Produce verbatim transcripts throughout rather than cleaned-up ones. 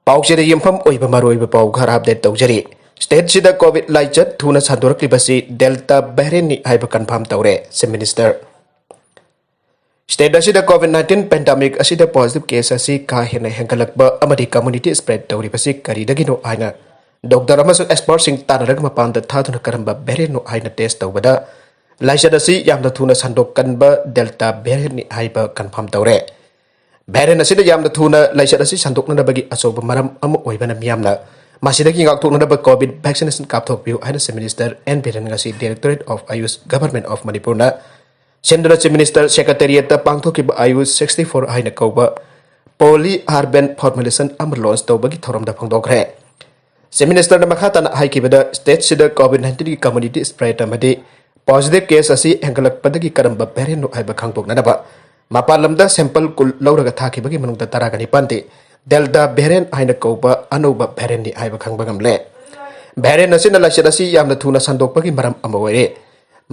ꯄꯥꯎꯆꯦꯗ ꯌꯨꯝꯐꯝ ꯑꯣꯏꯕ ꯃꯔꯨꯑꯣꯏꯕ ꯄꯥꯎ ꯈꯔ ꯑꯞꯗꯦꯠ ꯇꯧꯖꯔꯤ꯫ ꯁ꯭ꯇꯦꯠꯁꯤꯗ ꯀꯣꯚꯤꯗ ꯂꯥꯏꯆꯠ ꯊꯨꯅ ꯁꯟꯗꯣꯔꯛꯂꯤꯕꯁꯤ ꯗꯦꯜꯇꯥ ꯚꯦꯔꯤꯌꯦꯟꯠꯅꯤ ꯍꯥꯏꯕ ꯀꯟꯐꯥꯔꯝ ꯇꯧꯔꯦ ꯆꯤꯐ ꯃꯤꯅꯤꯁꯇꯔ꯫ ꯁ꯭ꯇꯦꯠ ꯑꯁꯤꯗ ꯀꯣꯚꯤꯗ ꯅꯥꯏꯟꯇꯤꯟ ꯄꯦꯟꯗꯥꯃꯤꯛ ꯑꯁꯤꯗ ꯄꯣꯖꯤꯇꯤꯚ ꯀꯦꯁ ꯑꯁꯤ ꯀꯥ ꯍꯦꯟꯅ ꯍꯦꯟꯒꯠꯂꯛꯄ ꯑꯃꯗꯤ ꯀꯝꯃ꯭ꯌꯨꯅꯤꯇꯤ ꯁ꯭ꯄ꯭ꯔꯦꯗ ꯇꯧꯔꯤꯕꯁꯤ ꯀꯔꯤꯗꯒꯤꯅꯣ ꯍꯥꯏꯅ ꯗꯣꯛꯇꯔ ꯑꯃꯁꯨꯡ ꯑꯦꯛꯁꯄꯔꯠꯁꯤꯡ ꯇꯥꯟꯅꯔꯒ ꯃꯄꯥꯟꯗ ꯊꯥꯗꯨꯅ ꯀꯔꯝꯕ ꯚꯦꯔꯤꯌꯦꯟꯠꯅꯣ ꯍꯥꯏꯅ ꯇꯦꯁ ꯇꯧꯕꯗ ꯂꯥꯏꯆꯠ ꯑꯁꯤ ꯌꯥꯝꯅ ꯊꯨꯅ ꯁꯟꯗꯣꯛꯀꯟꯕ ꯗꯦꯜꯇꯥ ꯚꯦꯔꯤꯌꯦꯟꯠꯅꯤ ꯍꯥꯏꯕ ꯀꯟꯐꯥꯔꯝ ꯇꯧꯔꯦ꯫ ꯚꯦꯔꯤꯌꯦꯟꯠ ꯑꯁꯤꯅ ꯌꯥꯝꯅ ꯊꯨꯅ ꯂꯥꯏꯆꯠ ꯑꯁꯤ ꯁꯟꯗꯣꯛꯅꯅꯕꯒꯤ ꯑꯆꯧꯕ ꯃꯔꯝ ꯑꯃ ꯑꯣꯏꯕꯅ ꯃꯤꯌꯥꯝꯅ ꯃꯁꯤꯗꯒꯤ ꯉꯥꯛꯊꯣꯛꯅꯅꯕ ꯀꯣꯚꯤꯗ ꯚꯦꯛꯁꯤꯅꯦꯁꯟ ꯀꯥꯞꯊꯣꯛꯄꯤꯌꯨ ꯍꯥꯏꯅ ꯆꯤꯐ ꯃꯤꯅꯤꯁꯇꯔ ꯑꯦꯟ ꯕꯤꯔꯦꯟ ꯉꯁꯤ ꯗꯥꯏꯔꯦꯛꯇꯣꯔꯦꯠ ꯑꯣꯐ ꯑꯌꯨꯁ ꯒꯚꯔꯟꯃꯦꯟꯠ ꯑꯣꯐ ꯃꯅꯤꯄꯨꯔꯅ ꯁꯦꯝꯗꯨꯅ ꯆꯤꯐ ꯃꯤꯅꯤꯁꯇꯔ ꯁꯦꯀ꯭ꯔꯦꯇꯦꯔꯤꯌꯦꯠꯇ ꯄꯥꯡꯊꯣꯛꯈꯤꯕ ꯑꯌꯨꯁ sixty four ꯍꯥꯏꯅ ꯀꯧꯕ ꯄꯣꯂꯤ ꯍꯥꯔꯕꯦꯟ ꯐꯣꯔꯃꯨꯂꯦꯁꯟ ꯑꯃ ꯂꯣꯟꯆ ꯇꯧꯕꯒꯤ ꯊꯧꯔꯝꯗ ꯐꯣꯡꯗꯣꯛꯈ꯭ꯔꯦ꯫ ꯆꯤꯐ ꯃꯤꯅꯤꯁꯇꯔꯅ ꯃꯈꯥ ꯇꯥꯅ ꯍꯥꯏꯈꯤꯕꯗ, ꯁ꯭ꯇꯦꯠꯁꯤꯗ ꯀꯣꯚꯤꯗ ꯅꯥꯏꯟꯇꯤꯟꯒꯤ ꯀꯝꯃ꯭ꯌꯨꯅꯤꯇꯤ ꯁ꯭ꯄ꯭ꯔꯦꯗ ꯑꯃꯗꯤ ꯄꯣꯖꯤꯇꯤꯚ ꯀꯦꯁ ꯑꯁꯤ ꯍꯦꯟꯒꯠꯂꯛꯄꯗꯒꯤ ꯀꯔꯝꯕ ꯚꯦꯔꯤꯌꯦꯟꯠꯅꯣ ꯍꯥꯏꯕ ꯈꯪꯗꯣꯛꯅꯅꯕ ꯃꯄꯥꯟ ꯂꯝꯗ ꯁꯦꯝꯄꯜ ꯀꯨꯟ ꯂꯧꯔꯒ ꯊꯥꯈꯤꯕꯒꯤ ꯃꯅꯨꯡꯗ ꯇꯔꯥꯒ ꯅꯤꯄꯥꯟꯗꯤ ꯗꯦꯜꯇꯥ ꯚꯦꯔꯤꯌꯦꯟꯠ ꯍꯥꯏꯅ ꯀꯧꯕ ꯑꯅꯧꯕ ꯚꯦꯔꯤꯌꯦꯟꯠꯅꯤ ꯍꯥꯏꯕ ꯈꯪꯕ ꯉꯝꯂꯦ꯫ ꯚꯦꯔꯤꯌꯦꯟꯠ ꯑꯁꯤꯅ ꯂꯥꯏꯆꯠ ꯑꯁꯤ ꯌꯥꯝꯅ ꯊꯨꯅ ꯁꯟꯗꯣꯛꯄꯒꯤ ꯃꯔꯝ ꯑꯃ ꯑꯣꯏꯔꯦ꯫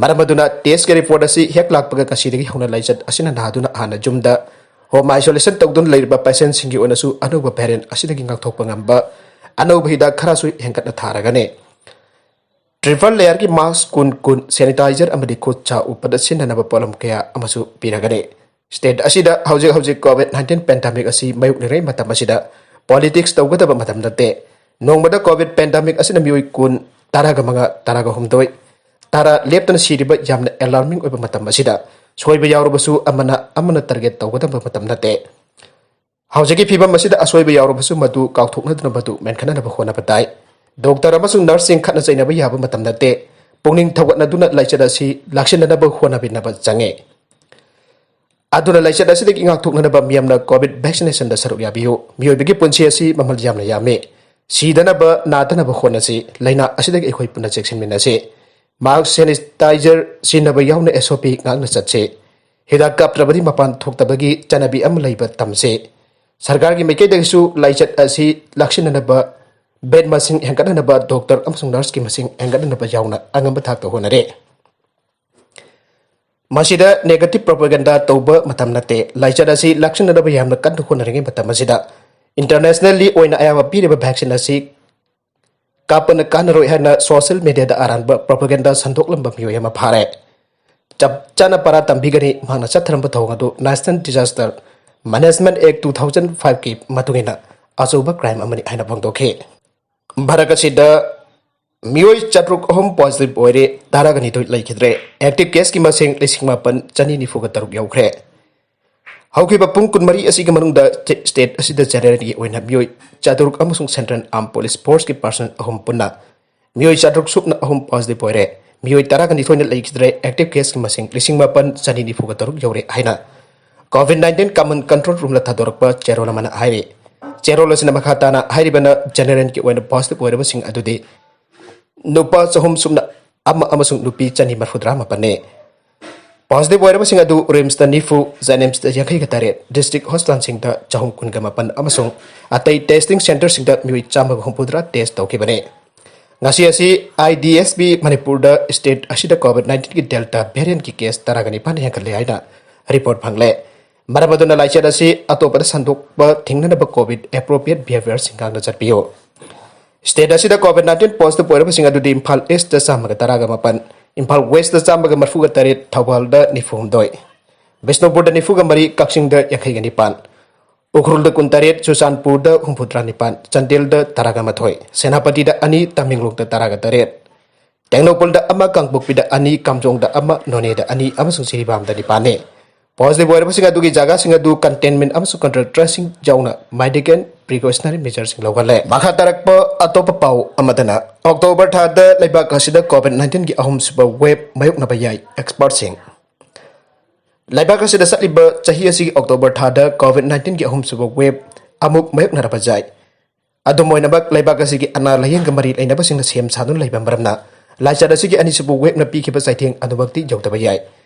ꯃꯔꯝ ꯑꯗꯨꯅ ꯇꯦꯁꯀꯤ ꯔꯤꯄꯣꯔꯠ ꯑꯁꯤ ꯍꯦꯛ ꯂꯥꯛꯄꯒ ꯉꯁꯤꯗꯒꯤ ꯍꯧꯅ ꯂꯥꯏꯆꯠ ꯑꯁꯤꯅ ꯅꯥꯗꯨꯅ ꯍꯥꯟꯅ ꯌꯨꯝꯗ ꯍꯣꯝ ꯑꯥꯏꯁꯣꯂꯦꯁꯟ ꯇꯧꯗꯨꯅ ꯂꯩꯔꯤꯕ ꯄꯦꯁꯦꯟꯠꯁꯤꯡꯒꯤ ꯑꯣꯏꯅꯁꯨ ꯑꯅꯧꯕ ꯚꯦꯔꯤꯌꯦꯟꯠ ꯑꯁꯤꯗꯒꯤ ꯉꯥꯛꯊꯣꯛꯄ ꯉꯝꯕ ꯑꯅꯧꯕ ꯍꯤꯗꯥꯛ ꯈꯔꯁꯨ ꯍꯦꯟꯒꯠꯅ ꯊꯥꯔꯒꯅꯤ꯫ ꯇ꯭ꯔꯤꯄꯜ ꯂꯦꯌꯔꯒꯤ ꯃꯥꯁꯛ ꯀꯨꯟ ꯀꯨꯟ, ꯁꯦꯅꯤꯇꯥꯏꯖꯔ ꯑꯃꯗꯤ ꯈꯨꯠ ꯁꯥ ꯎꯞꯄꯗ ꯁꯤꯖꯤꯟꯅꯅꯕ ꯄꯣꯠꯂꯝ ꯀꯌꯥ ꯑꯃꯁꯨ ꯄꯤꯔꯒꯅꯤ꯫ ꯁ꯭ꯇꯦꯠ ꯑꯁꯤꯗ ꯍꯧꯖꯤꯛ ꯍꯧꯖꯤꯛ ꯀꯣꯚꯤꯗ ꯅꯥꯏꯟꯇꯤꯟ ꯄꯦꯟꯗꯥꯃꯤꯛ ꯑꯁꯤ ꯃꯥꯌꯣꯛꯅꯔꯤꯉꯩ ꯃꯇꯝ ꯑꯁꯤꯗ ꯄꯣꯂꯤꯇꯤꯛꯁ ꯇꯧꯒꯗꯕ ꯃꯇꯝ ꯅꯠꯇꯦ꯫ ꯅꯣꯡꯃꯗ ꯀꯣꯚꯤꯗ ꯄꯦꯟꯗꯥꯃꯤꯛ ꯑꯁꯤꯅ ꯃꯤꯑꯣꯏ ꯀꯨꯟ, ꯇꯔꯥꯒ ꯃꯉꯥ, ꯇꯔꯥꯒ ꯍꯨꯝꯗꯣꯏ, ꯇꯔꯥ ꯂꯦꯞꯇꯅ ꯁꯤꯔꯤꯕ ꯌꯥꯝꯅ ꯑꯦꯂꯥꯔꯃꯤꯡ ꯑꯣꯏꯕ ꯃꯇꯝ ꯑꯁꯤꯗ ꯁꯣꯏꯕ ꯌꯥꯎꯔꯕꯁꯨ ꯑꯃꯅ ꯑꯃꯅ ꯇꯥꯔꯒꯦꯠ ꯇꯧꯒꯗꯕ ꯃꯇꯝ ꯅꯠꯇꯦ꯫ ꯍꯧꯖꯤꯛꯀꯤ ꯐꯤꯚꯝ ꯑꯁꯤꯗ ꯑꯁꯣꯏꯕ ꯌꯥꯎꯔꯕꯁꯨ ꯃꯗꯨ ꯀꯥꯎꯊꯣꯛꯅꯗꯨꯅ ꯃꯗꯨ ꯃꯦꯟꯈꯠꯅꯅꯕ ꯍꯣꯠꯅꯕ ꯇꯥꯏ꯫ ꯗꯣꯛꯇꯔ ꯑꯃꯁꯨꯡ ꯅꯔꯁꯁꯤꯡ ꯈꯠꯅ ꯆꯩꯅꯕ ꯌꯥꯕ ꯃꯇꯝ ꯅꯠꯇꯦ꯫ ꯄꯨꯛꯅꯤꯡ ꯊꯧꯒꯠꯅꯗꯨꯅ ꯂꯥꯏꯆꯠ ꯑꯁꯤ ꯂꯥꯛꯁꯤꯟꯅꯅꯕ ꯍꯣꯠꯅꯕꯤꯅꯕ ꯆꯪꯉꯤ꯫ ꯑꯗꯨꯅ ꯂꯥꯏꯆꯠ ꯑꯁꯤꯗꯒꯤ ꯉꯥꯛꯊꯣꯛꯅꯅꯕ ꯃꯤꯌꯥꯝꯅ ꯀꯣꯚꯤꯗ ꯚꯦꯛꯁꯤꯅꯦꯁꯟꯗ ꯁꯔꯨꯛ ꯌꯥꯕꯤꯌꯨ꯫ ꯃꯤꯑꯣꯏꯕꯒꯤ ꯄꯨꯟꯁꯤ ꯑꯁꯤ ꯃꯃꯜ ꯌꯥꯝꯅ ꯌꯥꯝꯃꯤ꯫ ꯁꯤꯗꯅꯕ, ꯅꯥꯗꯅꯕ ꯍꯣꯠꯅꯁꯤ꯫ ꯂꯥꯏꯅꯥ ꯑꯁꯤꯗꯒꯤ ꯑꯩꯈꯣꯏ ꯄꯨꯟꯅ ꯆꯦꯛꯁꯤꯟꯃꯤꯟꯅꯁꯤ꯫ ꯃꯥꯁꯛ, ꯁꯦꯅꯤꯇꯥꯏꯖꯔ ꯁꯤꯖꯤꯟꯅꯕ ꯌꯥꯎꯅ ꯑꯦꯁ ꯑꯣ ꯄꯤ ꯉꯥꯛꯅ ꯆꯠꯁꯤ꯫ ꯍꯤꯗꯥꯛ ꯀꯥꯞꯇ꯭ꯔꯕꯗꯤ ꯃꯄꯥꯟ ꯊꯣꯛꯇꯕꯒꯤ ꯆꯠꯅꯕꯤ ꯑꯃ ꯂꯩꯕ ꯇꯝꯁꯤ꯫ ꯁꯔꯀꯥꯔꯒꯤ ꯃꯥꯏꯀꯩꯗꯒꯤꯁꯨ ꯂꯥꯏꯆꯠ ꯑꯁꯤ ꯂꯥꯛꯁꯤꯟꯅꯅꯕ ꯕꯦꯗ ꯃꯁꯤꯡ ꯍꯦꯟꯒꯠꯍꯟꯅꯕ, ꯗꯣꯛꯇꯔ ꯑꯃꯁꯨꯡ ꯅꯔꯁꯀꯤ ꯃꯁꯤꯡ ꯍꯦꯟꯒꯠꯍꯟꯅꯕ ꯌꯥꯎꯅ ꯑꯉꯝꯕ ꯊꯥꯛꯇ ꯍꯣꯠꯅꯔꯦ꯫ ꯃꯁꯤꯗ ꯅꯦꯒꯦꯇꯤꯚ ꯄ꯭ꯔꯣꯄꯥꯒꯦꯟꯗꯥ ꯇꯧꯕ ꯃꯇꯝ ꯅꯠꯇꯦ꯫ ꯂꯥꯏꯆꯠ ꯑꯁꯤ ꯂꯥꯛꯁꯤꯟꯅꯅꯕ ꯌꯥꯝꯅ ꯀꯟꯅ ꯍꯣꯠꯅꯔꯤꯉꯩ ꯃꯇꯝ ꯑꯁꯤꯗ ꯏꯟꯇꯔꯅꯦꯁꯅꯦꯜꯂꯤ ꯑꯣꯏꯅ ꯑꯌꯥꯕ ꯄꯤꯔꯤꯕ ꯚꯦꯛꯁꯤꯟ ꯑꯁꯤ ꯀꯥꯞꯄꯅ ꯀꯥꯟꯅꯔꯣꯏ ꯍꯥꯏꯅ ꯁꯣꯁꯤꯌꯦꯜ ꯃꯦꯗꯤꯌꯥꯗ ꯑꯔꯥꯟꯕ ꯄ꯭ꯔꯣꯄꯒꯦꯟꯗꯥ ꯁꯟꯗꯣꯛꯂꯝꯕ ꯃꯤꯑꯣꯏ ꯑꯃ ꯐꯥꯔꯦ꯫ ꯆꯞ ꯆꯥꯅ ꯄꯔꯥ ꯇꯝꯕꯤꯒꯅꯤ, ꯃꯍꯥꯛꯅ ꯆꯠꯊꯔꯝꯕ ꯊꯧꯑꯣꯡ ꯑꯗꯨ National Disaster Management Act two thousand five ꯀꯤ ꯃꯇꯨꯡ ꯏꯟꯅ ꯑꯆꯧꯕ ꯀ꯭ꯔꯥꯏꯝ ꯑꯃꯅꯤ ꯍꯥꯏꯅ ꯐꯣꯡꯗꯣꯛꯈꯤ꯫ ꯚꯥꯔꯠ ꯑꯁꯤꯗ ꯃꯤꯑꯣꯏ ꯆꯥꯇ꯭ꯔꯨꯛ ꯑꯍꯨꯝ ꯄꯣꯖꯤꯇꯤꯚ ꯑꯣꯏꯔꯦ, ꯇꯔꯥꯒ ꯅꯤꯊꯣꯏ ꯂꯩꯈꯤꯗ꯭ꯔꯦ꯫ ꯑꯦꯛꯇꯤꯚ ꯀꯦꯁꯀꯤ ꯃꯁꯤꯡ ꯂꯤꯁꯤꯡ ꯃꯥꯄꯟ ꯆꯅꯤ ꯅꯤꯐꯨꯒ ꯇꯔꯨꯛ ꯌꯧꯈ꯭ꯔꯦ꯫ ꯍꯧꯈꯤꯕ ꯄꯨꯡ ꯀꯨꯟꯃꯔꯤ ꯑꯁꯤꯒꯤ ꯃꯅꯨꯡꯗ ꯁ꯭ꯇꯦꯠ ꯑꯁꯤꯗ ꯖꯦꯅꯦꯔꯦꯜꯒꯤ ꯑꯣꯏꯅ ꯃꯤꯑꯣꯏ ꯆꯥꯇ꯭ꯔꯨꯛ ꯑꯃꯁꯨꯡ ꯁꯦꯟꯇ꯭ꯔꯦꯜ ꯑꯥꯔꯝ ꯄꯨꯂꯤꯁ ꯐꯣꯔꯁꯀꯤ ꯄꯥꯔꯁꯅꯦꯜ ꯑꯍꯨꯝ ꯄꯨꯟꯅ ꯃꯤꯑꯣꯏ ꯆꯥꯇ꯭ꯔꯨꯛ ꯁꯨꯞꯅ ꯑꯍꯨꯝ ꯄꯣꯖꯤꯇꯤꯚ ꯑꯣꯏꯔꯦ꯫ ꯃꯤꯑꯣꯏ ꯇꯔꯥꯒ ꯅꯤꯊꯣꯏꯅ ꯂꯩꯈꯤꯗ꯭ꯔꯦ꯫ ꯑꯦꯛꯇꯤꯚ ꯀꯦꯁꯀꯤ ꯃꯁꯤꯡ ꯂꯤꯁꯤꯡ ꯃꯥꯄꯟ ꯆꯅꯤ ꯅꯤꯐꯨꯒ ꯇꯔꯨꯛ ꯌꯧꯔꯦ ꯍꯥꯏꯅ ꯀꯣꯚꯤꯗ ꯅꯥꯏꯟꯇꯤꯟ ꯀꯃꯟ ꯀꯟꯇ꯭ꯔꯣꯜ ꯔꯨꯝꯅ ꯊꯥꯗꯣꯔꯛꯄ ꯆꯦꯔꯣꯜ ꯑꯃꯅ ꯍꯥꯏꯔꯤ꯫ ꯆꯦꯔꯣꯜ ꯑꯁꯤꯅ ꯃꯈꯥ ꯇꯥꯅ ꯍꯥꯏꯔꯤꯕꯅ ꯖꯦꯅꯦꯔꯦꯜꯒꯤ ꯑꯣꯏꯅ ꯄꯣꯖꯤꯇꯤꯚ ꯑꯣꯏꯔꯕꯁꯤꯡ ꯑꯗꯨꯗꯤ ꯅꯨꯄꯥ ꯆꯍꯨꯝ ꯁꯨꯞꯅ ꯑꯃ ꯑꯃꯁꯨꯡ ꯅꯨꯄꯤ ꯆꯅꯤ ꯃꯔꯤꯐꯨꯇꯔꯥ ꯃꯥꯄꯟꯅꯤ꯫ ꯄꯣꯖꯤꯇꯤꯚ ꯑꯣꯏꯔꯕꯁꯤꯡ ꯑꯗꯨ ꯔꯤꯝꯁꯇ ꯅꯤꯐꯨ, ꯖꯦꯅꯤꯝꯁꯇ ꯌꯥꯡꯈꯩꯒ ꯇꯔꯦꯠ, ꯗꯤꯁꯇ꯭ꯔꯤꯛ ꯍꯣꯁꯄꯤꯇꯥꯜꯁꯤꯡꯗ ꯆꯍꯨꯝ ꯀꯨꯟꯒ ꯃꯥꯄꯟ ꯑꯃꯁꯨꯡ ꯑꯇꯩ ꯇꯦꯁꯇꯤꯡ ꯁꯦꯟꯇꯔꯁꯤꯡꯗ ꯃꯤꯑꯣꯏ ꯆꯥꯝꯃꯒ ꯍꯨꯝꯐꯨꯇꯔꯥ ꯇꯦꯁ ꯇꯧꯈꯤꯕꯅꯤ꯫ ꯉꯁꯤ ꯑꯁꯤ ꯑꯥꯏ ꯗꯤ ꯑꯦꯁ ꯕꯤ ꯃꯅꯤꯄꯨꯔꯗ ꯁ꯭ꯇꯦꯠ ꯑꯁꯤꯗ ꯀꯣꯚꯤꯗ ꯅꯥꯏꯟꯇꯤꯟꯒꯤ ꯗꯦꯜꯇꯥ ꯚꯦꯔꯤꯌꯟꯠꯀꯤ ꯀꯦꯁ ꯇꯔꯥꯒ ꯅꯤꯄꯥꯟ ꯍꯦꯟꯒꯠꯂꯦ ꯍꯥꯏꯅ ꯔꯤꯄꯣꯔꯠ ꯐꯪꯂꯦ꯫ ꯃꯔꯝ ꯑꯗꯨꯅ ꯂꯥꯏꯆꯠ ꯑꯁꯤ ꯑꯇꯣꯞꯄꯗ ꯁꯟꯗꯣꯛꯄ ꯊꯤꯡꯅꯅꯕ ꯀꯣꯚꯤꯗ ꯑꯦꯄ꯭ꯔꯣꯄ꯭ꯔꯤꯌꯦꯠ ꯕꯤꯍꯦꯕꯤꯌꯔꯁꯤꯡ ꯉꯥꯛꯅ ꯆꯠꯄꯤꯌꯨ꯫ ꯁ꯭ꯇꯦꯠ ꯑꯁꯤꯗ ꯀꯣꯚꯤꯗ ꯅꯥꯏꯟꯇꯤꯟ ꯄꯣꯖꯤꯇꯤꯚ ꯑꯣꯏꯔꯕꯁꯤꯡ ꯑꯗꯨꯗꯤ ꯏꯝꯐꯥꯜ ꯏꯁꯇ ꯆꯥꯝꯃꯒ ꯇꯔꯥꯒ ꯃꯥꯄꯟ, ꯏꯝꯐꯥꯜ ꯋꯦꯁꯇ ꯆꯥꯝꯃꯒ ꯃꯔꯤꯐꯨꯒ ꯇꯔꯦꯠ, ꯊꯧꯕꯥꯜꯗ ꯅꯤꯐꯨ ꯍꯨꯝꯗꯣꯏ, ꯕꯤꯁꯅꯨꯄꯨꯔꯗ ꯅꯤꯐꯨꯒ ꯃꯔꯤ, ꯀꯛꯆꯤꯡꯗ ꯌꯥꯡꯈꯩꯒ ꯅꯤꯄꯥꯟ, ꯎꯈ꯭ꯔꯨꯜꯗ ꯀꯨꯟꯇꯔꯦꯠ, ꯆꯨꯔꯆꯥꯟꯄꯨꯔꯗ ꯍꯨꯝꯐꯨꯇꯔꯥ ꯅꯤꯄꯥꯟ, ꯆꯥꯟꯗꯦꯜꯗ ꯇꯔꯥꯒ ꯃꯥꯊꯣꯏ, ꯁꯦꯅꯥꯄꯇꯤꯗ ꯑꯅꯤ, ꯇꯃꯦꯡꯂꯣꯡꯗ ꯇꯔꯥꯒ ꯇꯔꯦꯠ, ꯇꯦꯡꯅꯧꯄꯜꯗ ꯑꯃ, ꯀꯥꯡꯄꯣꯛꯄꯤꯗ ꯑꯅꯤ, ꯀꯥꯝꯖꯣꯡꯗ ꯑꯃ, ꯅꯣꯅꯦꯗ ꯑꯅꯤ ꯑꯃꯁꯨꯡ ꯖꯤꯔꯤꯕꯥꯝꯗ ꯅꯤꯄꯥꯟꯅꯤ꯫ ꯄꯣꯖꯤꯇꯤꯚ ꯑꯣꯏꯔꯕꯁꯤꯡ ꯑꯗꯨꯒꯤ ꯖꯒꯥꯁꯤꯡ ꯑꯗꯨ ꯀꯟꯇꯦꯟꯃꯦꯟꯠ ꯑꯃꯁꯨꯡ ꯀꯟꯇꯦꯛ ꯇ꯭ꯔꯦꯁꯤꯡ ꯌꯥꯎꯅ ꯃꯦꯗꯤꯀꯦꯜ ꯄ꯭ꯔꯤꯀꯣꯁꯅꯔꯤ ꯃꯦꯖꯔꯁꯤꯡ ꯂꯧꯍꯜꯂꯦ꯫ ꯃꯈꯥ ꯇꯥꯔꯛꯄ ꯑꯇꯣꯞꯄ ꯄꯥꯎ ꯑꯃꯗꯅ, ꯑꯣꯛꯇꯣꯕꯔ ꯊꯥꯗ ꯂꯩꯕꯥꯛ ꯑꯁꯤꯗ ꯀꯣꯚꯤꯗ ꯅꯥꯏꯟꯇꯤꯟꯒꯤ ꯑꯍꯨꯝꯁꯨꯕ ꯋꯦꯕ ꯃꯥꯌꯣꯛꯅꯕ ꯌꯥꯏ, ꯑꯦꯛꯁꯄꯔꯠꯁꯤꯡ꯫ ꯂꯩꯕꯥꯛ ꯑꯁꯤꯗ ꯆꯠꯂꯤꯕ ꯆꯍꯤ ꯑꯁꯤꯒꯤ ꯑꯣꯛꯇꯣꯕꯔ ꯊꯥꯗ ꯀꯣꯚꯤꯗ ꯅꯥꯏꯟꯇꯤꯟꯒꯤ ꯑꯍꯨꯝꯁꯨꯕ ꯋꯦꯕ ꯑꯃꯨꯛ ꯃꯥꯌꯣꯛꯅꯔꯕ ꯌꯥꯏ꯫ ꯑꯗꯨꯝ ꯑꯣꯏꯅꯃꯛ, ꯂꯩꯕꯥꯛ ꯑꯁꯤꯒꯤ ꯑꯅꯥ ꯂꯥꯌꯦꯡꯒ ꯃꯔꯤ ꯂꯩꯅꯕꯁꯤꯡꯅ ꯁꯦꯝ ꯁꯥꯗꯨꯅ ꯂꯩꯕ ꯃꯔꯝꯅ, ꯂꯥꯏꯆꯠ ꯑꯁꯤꯒꯤ ꯑꯅꯤꯁꯨꯕ ꯋꯦꯕꯅ ꯄꯤꯈꯤꯕ ꯆꯩꯊꯦꯡ ꯑꯗꯨꯃꯛꯇꯤ ꯌꯧꯗꯕ ꯌꯥꯏ꯫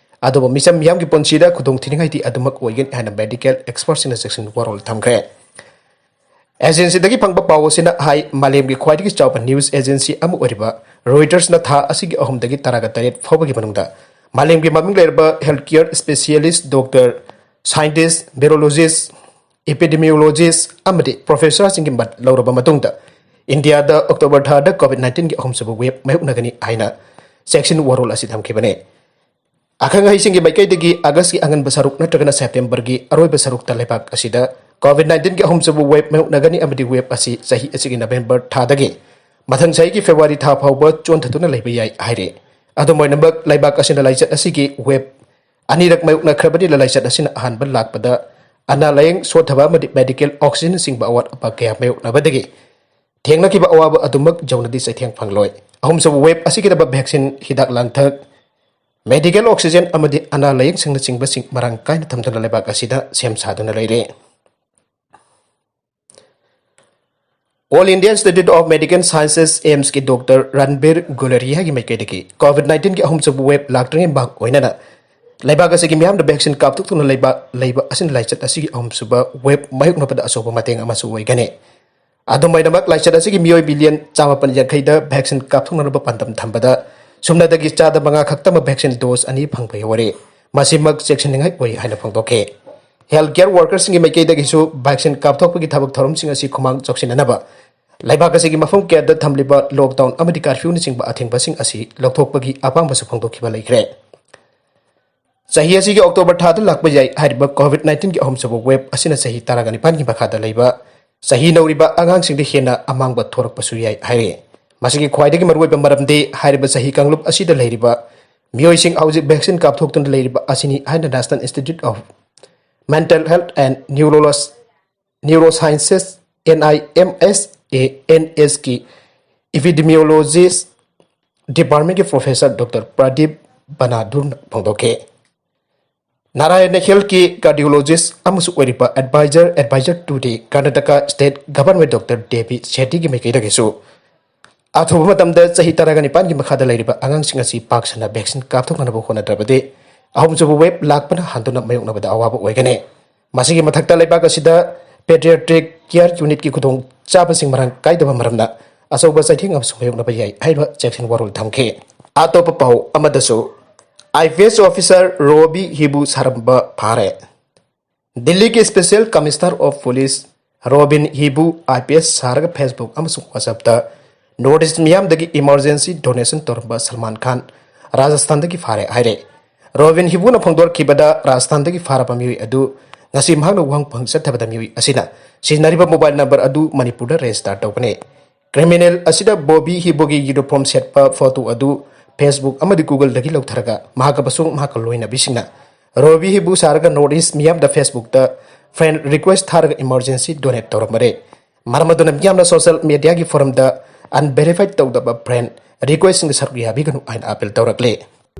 ꯑꯗꯨꯕꯨ ꯃꯤꯆꯝ ꯃꯤꯌꯥꯝꯒꯤ ꯄꯨꯟꯁꯤꯗ ꯈꯨꯗꯣꯡꯊꯤꯅꯤꯡꯉꯥꯏꯗꯤ ꯑꯗꯨꯃꯛ ꯑꯣꯏꯒꯅꯤ ꯍꯥꯏꯅ ꯃꯦꯗꯤꯀꯦꯜ ꯑꯦꯛꯁꯄꯔꯠꯁꯤꯡꯅ ꯆꯦꯛꯁꯤꯟ ꯋꯥꯔꯣꯜ ꯊꯝꯈ꯭ꯔꯦ꯫ ꯑꯦꯖꯦꯟꯁꯤꯗꯒꯤ ꯐꯪꯕ ꯄꯥꯎ ꯑꯁꯤꯅ ꯍꯥꯏ, ꯃꯥꯂꯦꯝꯒꯤ ꯈ꯭ꯋꯥꯏꯗꯒꯤ ꯆꯥꯎꯕ ꯅ꯭ꯌꯨꯁ ꯑꯦꯖꯦꯟꯁꯤ ꯑꯃ ꯑꯣꯏꯔꯤꯕ ꯔꯣꯏꯇꯔꯁꯅ ꯊꯥ ꯑꯁꯤꯒꯤ ꯑꯍꯨꯝꯗꯒꯤ ꯇꯔꯥꯒ ꯇꯔꯦꯠ ꯐꯥꯎꯕꯒꯤ ꯃꯅꯨꯡꯗ ꯃꯥꯂꯦꯝꯒꯤ ꯃꯃꯤꯡ ꯂꯩꯔꯕ health care specialist, doctor, scientist, ꯚꯦꯔꯣꯂꯣꯖꯤꯁ, epidemiologist ꯑꯃꯗꯤ professorꯁꯤꯡꯒꯤ ꯃꯠ ꯂꯧꯔꯕ ꯃꯇꯨꯡꯗ, ꯏꯟꯗꯤꯌꯥꯗ October ꯊꯥꯗ COVID nineteen ꯒꯤ ꯑꯍꯨꯝꯁꯨꯕ wave ꯃꯥꯌꯣꯛꯅꯒꯅꯤ ꯍꯥꯏꯅ ꯆꯦꯛꯁꯤꯟ ꯋꯥꯔꯣꯜ ꯑꯁꯤ ꯊꯝꯈꯤꯕꯅꯤ꯫ ꯑꯈꯪ ꯑꯍꯩꯁꯤꯡꯒꯤ ꯃꯥꯏꯀꯩꯗꯒꯤ Augustꯀꯤ ꯑꯉꯟꯕ ꯁꯔꯨꯛ ꯅꯠꯇ꯭ꯔꯒꯅ Septemberꯒꯤ ꯑꯔꯣꯏꯕ ꯁꯔꯨꯛꯇ ꯂꯩꯕꯥꯛ ꯑꯁꯤꯗ COVID nineteen ꯒꯤ ꯑꯍꯨꯝꯁꯨꯕ wave ꯃꯥꯌꯣꯛꯅꯒꯅꯤ ꯑꯃꯗꯤ wave ꯑꯁꯤ ꯆꯍꯤ ꯑꯁꯤꯒꯤ November ꯊꯥꯗꯒꯤ ꯃꯊꯪ ꯆꯍꯤꯒꯤ February ꯊꯥ ꯐꯥꯎꯕ ꯆꯣꯟꯊꯗꯨꯅ ꯂꯩꯕ ꯌꯥꯏ ꯍꯥꯏꯔꯤ꯫ ꯑꯗꯨꯝ ꯑꯣꯏꯅꯃꯛ, ꯂꯩꯕꯥꯛ ꯑꯁꯤꯅ ꯂꯥꯏꯆꯠ ꯑꯁꯤꯒꯤ wave ꯑꯅꯤꯔꯛ ꯃꯥꯌꯣꯛꯅꯈ꯭ꯔꯕꯅꯤꯅ, ꯂꯥꯏꯆꯠ ꯑꯁꯤꯅ ꯑꯍꯥꯟꯕ ꯂꯥꯛꯄꯗ ꯑꯅꯥ ꯂꯥꯌꯦꯡ ꯁꯣꯠꯊꯕ ꯑꯃꯗꯤ medical oxygenꯅꯆꯤꯡꯕ ꯑꯋꯥꯠ ꯑꯄꯥ ꯀꯌꯥ ꯃꯥꯌꯣꯛꯅꯕꯗꯒꯤ ꯊꯦꯡꯅꯈꯤꯕ ꯑꯋꯥꯕ ꯑꯗꯨꯃꯛ ꯌꯧꯅꯗꯤ ꯆꯩꯊꯦꯡ ꯐꯪꯂꯣꯏ꯫ ꯑꯍꯨꯝꯁꯨꯕ wave ꯑꯁꯤꯒꯤꯗꯃꯛ vaccine, ꯍꯤꯗꯥꯛ ꯂꯥꯡꯊꯛ, medical oxygen ꯑꯃꯗꯤ ꯑꯅꯥ ꯂꯥꯌꯦꯡꯁꯪꯅꯆꯤꯡꯕꯁꯤꯡ ꯃꯔꯥꯡ ꯀꯥꯏꯅ ꯊꯝꯗꯨꯅ ꯂꯩꯕꯥꯛ ꯑꯁꯤꯗ ꯁꯦꯝ ꯁꯥꯗꯨꯅ ꯂꯩꯔꯦ꯫ All India Institute of Medical Sciences, AIIMSꯀꯤ Doctor ꯔꯟꯕꯤꯔ ꯒꯨꯂꯦꯔꯤꯌꯥꯒꯤ ꯃꯥꯏꯀꯩꯗꯒꯤ COVID nineteenꯒꯤ ꯑꯍꯨꯝꯁꯨꯕ wave ꯂꯥꯛꯇ꯭ꯔꯤꯉꯩ ꯃꯥꯡ ꯑꯣꯏꯅꯅ ꯂꯩꯕꯥꯛ ꯑꯁꯤꯒꯤ ꯃꯤꯌꯥꯝꯗ vaccine ꯀꯥꯞꯊꯣꯛꯇꯨꯅ ꯂꯩꯕ, ꯂꯩꯕ ꯑꯁꯤꯅ ꯂꯥꯏꯆꯠ ꯑꯁꯤꯒꯤ ꯑꯍꯨꯝꯁꯨꯕ wave ꯃꯥꯌꯣꯛꯅꯕꯗ ꯑꯆꯧꯕ ꯃꯇꯦꯡ ꯑꯃꯁꯨ ꯑꯣꯏꯒꯅꯤ꯫ ꯑꯗꯨꯝ ꯑꯣꯏꯅꯃꯛ, ꯂꯥꯏꯆꯠ ꯑꯁꯤꯒꯤ ꯃꯤꯑꯣꯏ million ꯆꯥꯃꯥꯄꯟ ꯌꯥꯡꯈꯩꯗ vaccine ꯀꯥꯞꯊꯣꯛꯅꯅꯕ ꯄꯥꯟꯗꯝ ꯊꯝꯕꯗ ꯁꯨꯞꯅꯗꯒꯤ ꯆꯥꯗ ꯃꯉꯥ ꯈꯛꯇꯃꯛ vaccine dose ꯑꯅꯤ ꯐꯪꯕ ꯌꯥꯎꯔꯦ꯫ ꯃꯁꯤꯃꯛ ꯆꯦꯛꯁꯤꯟꯅꯤꯡꯉꯥꯏ ꯑꯣꯏ ꯍꯥꯏꯅ ꯐꯣꯡꯗꯣꯛꯈꯤ꯫ Healthcare workersꯁꯤꯡꯒꯤ ꯃꯥꯏꯀꯩꯗꯒꯤꯁꯨ vaccine ꯀꯥꯞꯊꯣꯛꯄꯒꯤ ꯊꯕꯛ ꯊꯧꯔꯝꯁꯤꯡ ꯑꯁꯤ ꯈꯨꯃꯥꯡ ꯆꯥꯎꯁꯤꯟꯅꯅꯕ ꯂꯩꯕꯥꯛ ꯑꯁꯤꯒꯤ ꯃꯐꯝ ꯀꯌꯥꯗ ꯊꯝꯂꯤꯕ lockdown ꯑꯃꯗꯤ curfewꯅꯆꯤꯡꯕ ꯑꯊꯤꯡꯕꯁꯤꯡ ꯑꯁꯤ ꯂꯧꯊꯣꯛꯄꯒꯤ ꯑꯄꯥꯝꯕꯁꯨ ꯐꯣꯡꯗꯣꯛꯈꯤꯕ ꯂꯩꯈ꯭ꯔꯦ꯫ ꯆꯍꯤ ꯑꯁꯤꯒꯤ October ꯊꯥꯗ ꯂꯥꯛꯄ ꯌꯥꯏ ꯍꯥꯏꯔꯤꯕ COVID nineteenꯒꯤ ꯑꯍꯨꯝꯁꯨꯕ wave ꯑꯁꯤꯅ ꯆꯍꯤ ꯇꯔꯥꯒ ꯅꯤꯄꯥꯟꯒꯤ ꯃꯈꯥꯗ ꯂꯩꯕ ꯆꯍꯤ ꯅꯧꯔꯤꯕ ꯑꯉꯥꯡꯁꯤꯡꯗ ꯍꯦꯟꯅ ꯑꯃꯥꯡꯕ ꯊꯣꯔꯛꯄꯁꯨ ꯌꯥꯏ ꯍꯥꯏꯔꯤ꯫ ꯃꯁꯤꯒꯤ ꯈ꯭ꯋꯥꯏꯗꯒꯤ ꯃꯔꯨꯑꯣꯏꯕ ꯃꯔꯝꯗꯤ ꯍꯥꯏꯔꯤꯕ ꯆꯍꯤ ꯀꯥꯡꯂꯨꯞ ꯑꯁꯤꯗ ꯂꯩꯔꯤꯕ ꯃꯤꯑꯣꯏꯁꯤꯡ ꯍꯧꯖꯤꯛ vaccine ꯀꯥꯞꯊꯣꯛꯇꯨꯅ ꯂꯩꯔꯤꯕ ꯑꯁꯤꯅꯤ ꯍꯥꯏꯅ National Institute of Mental Health and Neurolog-, Neurosciences, NIMHANSꯀꯤ Epidemiologist Departmentꯀꯤ Professor Doctor Pradeep ꯕꯅꯥꯗꯨꯔꯅ ꯐꯣꯡꯗꯣꯛꯈꯤ꯫ ꯅꯥꯔꯥꯌꯅ Healthꯀꯤ cardiologist ꯑꯃꯁꯨ ꯑꯣꯏꯔꯤꯕ advisor, advisor to the Karnataka State Government Doctor Devi ꯁꯦꯇꯤꯒꯤ ꯃꯥꯏꯀꯩꯗꯒꯤꯁꯨ ꯑꯊꯨꯕ ꯃꯇꯝꯗ ꯆꯍꯤ ꯇꯔꯥꯒ ꯅꯤꯄꯥꯟꯒꯤ ꯃꯈꯥꯗ ꯂꯩꯔꯤꯕ ꯑꯉꯥꯡꯁꯤꯡ ꯑꯁꯤ ꯄꯥꯛ ꯁꯟꯅ vaccine ꯀꯥꯞꯊꯣꯛꯅꯅꯕ ꯍꯣꯠꯅꯗ꯭ꯔꯕꯗꯤ ꯑꯍꯨꯝꯁꯨꯕ wave ꯂꯥꯛꯄꯅ ꯍꯥꯟꯗꯨꯅ ꯃꯥꯌꯣꯛꯅꯕꯗ ꯑꯋꯥꯕ ꯑꯣꯏꯒꯅꯤ꯫ ꯃꯁꯤꯒꯤ ꯃꯊꯛꯇ ꯂꯩꯕꯥꯛ ꯑꯁꯤꯗ Pediatric Care Unitꯀꯤ ꯈꯨꯗꯣꯡꯆꯥꯕꯁꯤꯡ ꯃꯔꯥꯡ ꯀꯥꯏꯗꯕ ꯃꯔꯝꯅ ꯑꯆꯧꯕ ꯆꯩꯊꯦꯡ ꯑꯃꯁꯨ ꯃꯥꯌꯣꯛꯅꯕ ꯌꯥꯏ ꯍꯥꯏꯕ ꯆꯦꯛꯁꯤꯟ ꯋꯥꯔꯣꯜ ꯊꯝꯈꯤ꯫ ꯑꯇꯣꯞꯄ ꯄꯥꯎ ꯑꯃꯗꯁꯨ, IPS officer ꯔꯣꯕꯤ ꯍꯤꯕꯨ ꯁꯥꯔꯝꯕ ꯐꯥꯔꯦ꯫ ꯗꯤꯜꯂꯤꯒꯤ Special Commissioner of Police Robin Hibu, IPS ꯁꯥꯔꯒ Facebook ꯑꯃꯁꯨꯡ WhatsAppꯇ North East ꯃꯤꯌꯥꯝꯗꯒꯤ emergency donation ꯇꯧꯔꯝꯕ ꯁꯜꯃꯥꯟ ꯈꯥꯟ ꯔꯥꯖꯁꯊꯥꯟꯗꯒꯤ ꯐꯥꯔꯦ ꯍꯥꯏꯔꯦ꯫ ꯔꯣꯕꯤꯟ ꯍꯤꯕꯨꯅ ꯐꯣꯡꯗꯣꯔꯛꯈꯤꯕꯗ, ꯔꯥꯖꯁꯊꯥꯟꯗꯒꯤ ꯐꯥꯔꯕ ꯃꯤꯑꯣꯏ ꯑꯗꯨ ꯉꯁꯤ ꯃꯍꯥꯛꯅ ꯋꯥꯍꯪ ꯐꯪ ꯆꯠꯊꯕꯗ, ꯃꯤꯑꯣꯏ ꯑꯁꯤꯅ ꯁꯤꯖꯤꯟꯅꯔꯤꯕ mobile number ꯑꯗꯨ ꯃꯅꯤꯄꯨꯔꯗ register ꯇꯧꯕꯅꯤ꯫ Criminal ꯑꯁꯤꯗ ꯕꯣꯕꯤ ꯍꯤꯕꯨꯒꯤ uniform ꯁꯦꯠꯄ photo ꯑꯗꯨ Facebook ꯑꯃꯗꯤ Googleꯗꯒꯤ ꯂꯧꯊꯔꯒ ꯃꯍꯥꯛ ꯑꯃꯁꯨꯡ ꯃꯍꯥꯛꯀ ꯂꯣꯏꯅꯕꯤꯁꯤꯡꯅ ꯔꯣꯕꯤ ꯍꯤꯕꯨ ꯁꯥꯔꯒ North East ꯃꯤꯌꯥꯝꯗ Facebookꯇ friend request ꯊꯥꯔꯒ emergency donate ꯇꯧꯔꯝꯕꯅꯤ꯫ ꯃꯔꯝ ꯑꯗꯨꯅ ꯃꯤꯌꯥꯝꯅ social mediaꯒꯤ forumꯗ unverified ꯇꯧꯗꯕ friend requestꯁꯤꯡꯗ ꯁꯔꯨꯛ ꯌꯥꯕꯤꯒꯅꯨ ꯍꯥꯏꯅ appeal ꯇꯧꯔꯛꯂꯤ꯫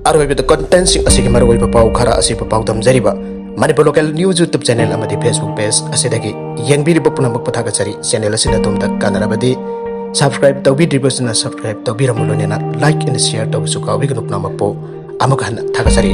ꯑꯔꯣꯏꯕꯗ contentꯁꯤꯡ ꯑꯁꯤꯒꯤ ꯃꯔꯨꯑꯣꯏꯕ ꯄꯥꯎ ꯈꯔ ꯑꯁꯤꯕꯨ ꯄꯥꯎꯗꯝꯖꯔꯤꯕ Manipur Local News YouTube channel ꯑꯃꯗꯤ Facebook page ꯑꯁꯤꯗꯒꯤ ꯌꯦꯡꯕꯤꯔꯤꯕ ꯄꯨꯝꯅꯃꯛꯄꯨ ꯊꯥꯒꯠꯆꯔꯤ꯫ Channel ꯑꯁꯤꯅ ꯑꯗꯣꯝꯗ ꯀꯥꯟꯅꯔꯕꯗꯤ subscribe ꯇꯧꯕꯤꯗ꯭ꯔꯤꯕꯁꯤꯡꯅ subscribe ꯇꯧꯕꯤꯔꯝꯃꯨ, ꯂꯣꯏꯅꯅ like and share ꯇꯧꯕꯁꯨ ꯀꯥꯎꯕꯤꯒꯅꯨ꯫ ꯄꯨꯝꯅꯃꯛꯄꯨ ꯑꯃꯨꯛ ꯍꯟꯅ ꯊꯥꯒꯠꯆꯔꯤ꯫